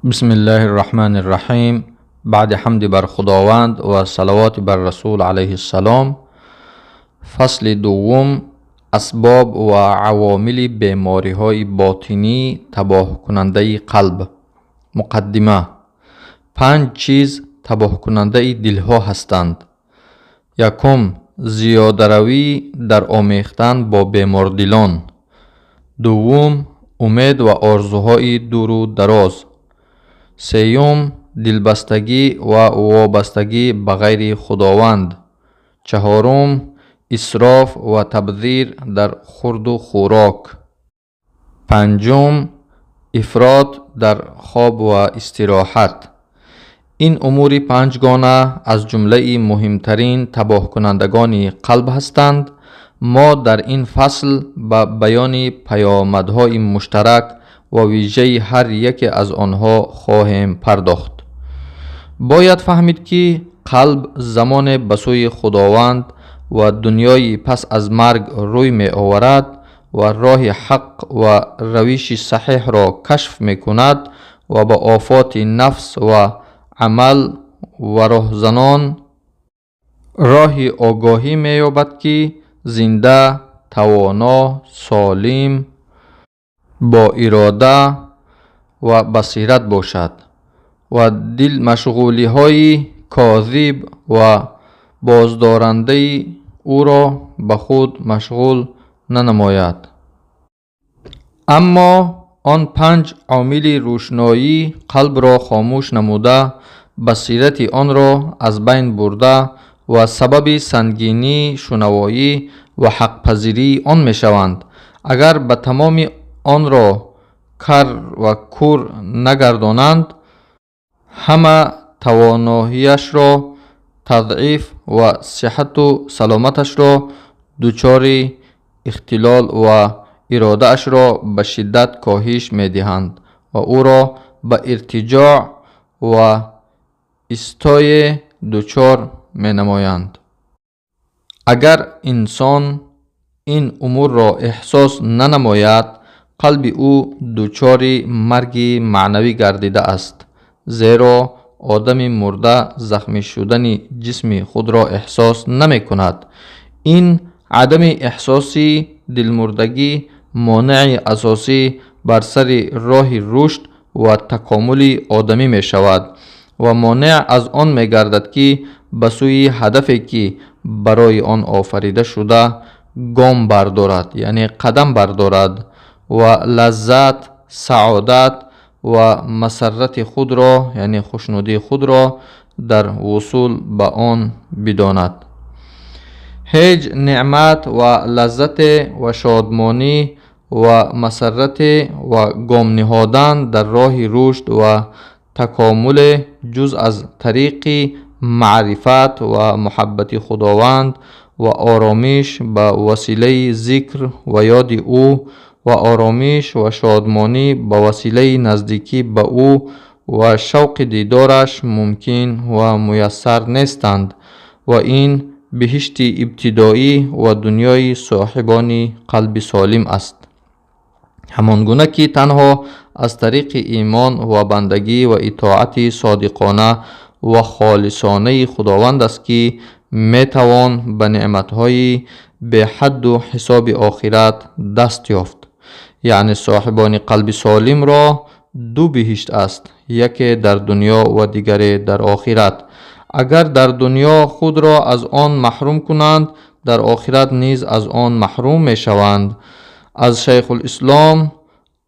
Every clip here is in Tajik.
بسم الله الرحمن الرحیم. بعد حمد بر خداوند و صلوات بر رسول علیه السلام، فصل دوم: اسباب و عوامل بیماری های باطنی تباه کننده قلب. مقدمه: پنج چیز تباه کننده دلها هستند. یکم، زیادروی در آمیختن با بیماردلان. دوم، امید و آرزوهای دور و دراز. سوم، دلبستگی و وابستگی به غیر خداوند. چهارم، اسراف و تبذیر در خورد و خوراک. پنجم، افراط در خواب و استراحت. این امور پنجگانه از جمله مهمترین تباه کنندگان قلب هستند. ما در این فصل به بیان پیامدهای مشترک و ویژه هر یک از آنها خواهیم پرداخت. باید فهمید که قلب زمان به سوی خداوند و دنیای پس از مرگ روی می آورد و راه حق و روش صحیح را کشف می کند و به آفات نفس و عمل و راهزنان راه آگاهی می یابد که زنده، توانا، سالم، با اراده و بصیرت باشد و دل مشغولی های کاذب و بازدارنده او را به خود مشغول ننماید. اما آن پنج عامل روشنایی قلب را خاموش نموده، بصیرت آن را از بین برده و سبب سنگینی شنوایی و حق پذیری آن می شوند. اگر به تمام آن را کر و کور نگردانند، همه تواناییش را تضعیف و صحت و سلامتش را دچار اختلال و اراده اش را به شدت کاهش می دهند و او را به ارتجاع و استای دچار می نمایند. اگر انسان این امور را احساس ننماید، قلب او دچار مرگ معنوی گردیده است، زیرا آدم مرده زخمی شدن جسم خود را احساس نمی کند. این عدم احساس دلمردگی مانع اساسی بر سر راه رشد و تکامل آدمی می شود و مانع از آن می گردد که به سوی هدفی که برای آن آفریده شده گام بردارد، یعنی قدم بردارد و لذت، سعادت و مسرت خود را، یعنی خوشنودی خود را در وصول به آن بداند. هیچ نعمت و لذت و شادمانی و مسرت و گام نهادن در راه رشد و تکامل جز از طریق معرفت و محبت خداوند و آرامش به وسیله ذکر و یاد او و آرامش و شادمانی به وسیله نزدیکی به او و شوق دیدارش ممکن و میسر نیستند و این بهشت ابتدایی و دنیای صاحبان قلب سالم است. همان گونه که تنها از طریق ایمان و بندگی و اطاعت صادقانه و خالصانه خداوند است که میتوان به نعمتهای به حد و حساب آخرت دست یافت. یعنی صاحبان قلب سالم را دو بهشت است، یکی در دنیا و دیگری در آخرت. اگر در دنیا خود را از آن محروم کنند، در آخرت نیز از آن محروم می شوند. از شیخ الاسلام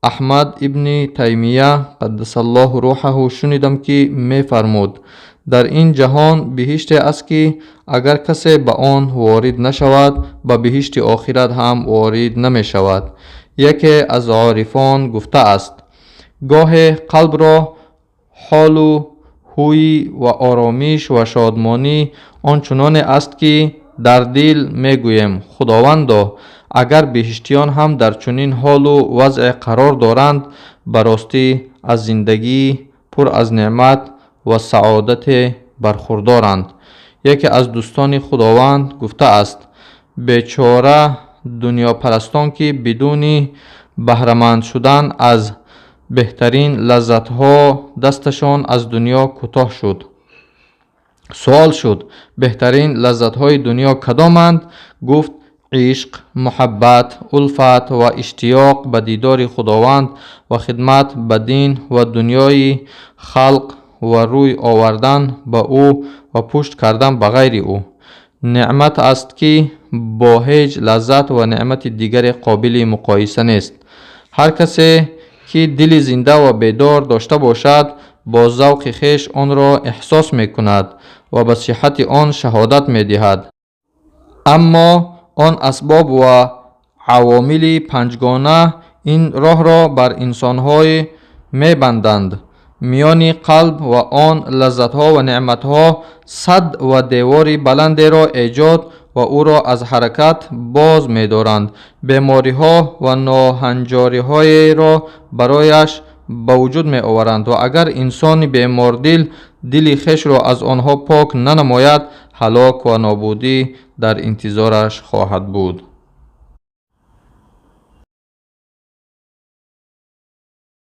احمد ابن تیمیه قدس الله روحه شنیدم که می فرمود: در این جهان بهشت است که اگر کسی به آن وارد نشود، به بهشت آخرت هم وارد نمی شود. یکی از عارفان گفته است: گاه قلب را حال و هوی و آرامش و شادمانی آنچنان است که در دل میگوییم خداوندا، اگر بهشتیان هم در چنین حال و وضع قرار دارند، به راستی از زندگی پر از نعمت و سعادت برخوردارند. یکی از دوستان خداوند گفته است: بیچاره دنیا پرستان که بدون بهره‌مند شدن از Беҳтарин лаззатҳо дасташон аз дунё кӯтоҳ шуд. Суол шуд: беҳтарин лаззатҳои дунё кадоманд? Гуфт: ишқ, муҳаббат, улфат ва иштиёқ ба дидори Худованд ва хидмат ба дин ва дунёи халқ ва рӯй овардан ба ӯ ва пушт кардан ба ғайри ӯ. Неъмат аст, ки бо ҳеҷ лаззат ва неъмати дигаре қобили муқоиса нест. Ҳар касе ки дили зинда ва бедор дошта бошад, бо завқи хеш онро эҳсос мекунад ва ба сиҳҳати он шаҳодат медиҳад. Аммо он асбоб ва авомили панҷгона ин роҳро бар инсонҳое мебанданд. Миёни қалб ва он лаззатҳо ва неъматҳо сад ва девори баландеро эҷод ва ӯро аз ҳаракат боз медоранд. Бемориҳо ва ноҳанҷориҳоеро барояш ба вуҷуд меоваранд ва агар инсони бемордил дили хешро аз онҳо пок нанамояд, ҳалок ва нобудӣ дар интизораш хоҳад буд.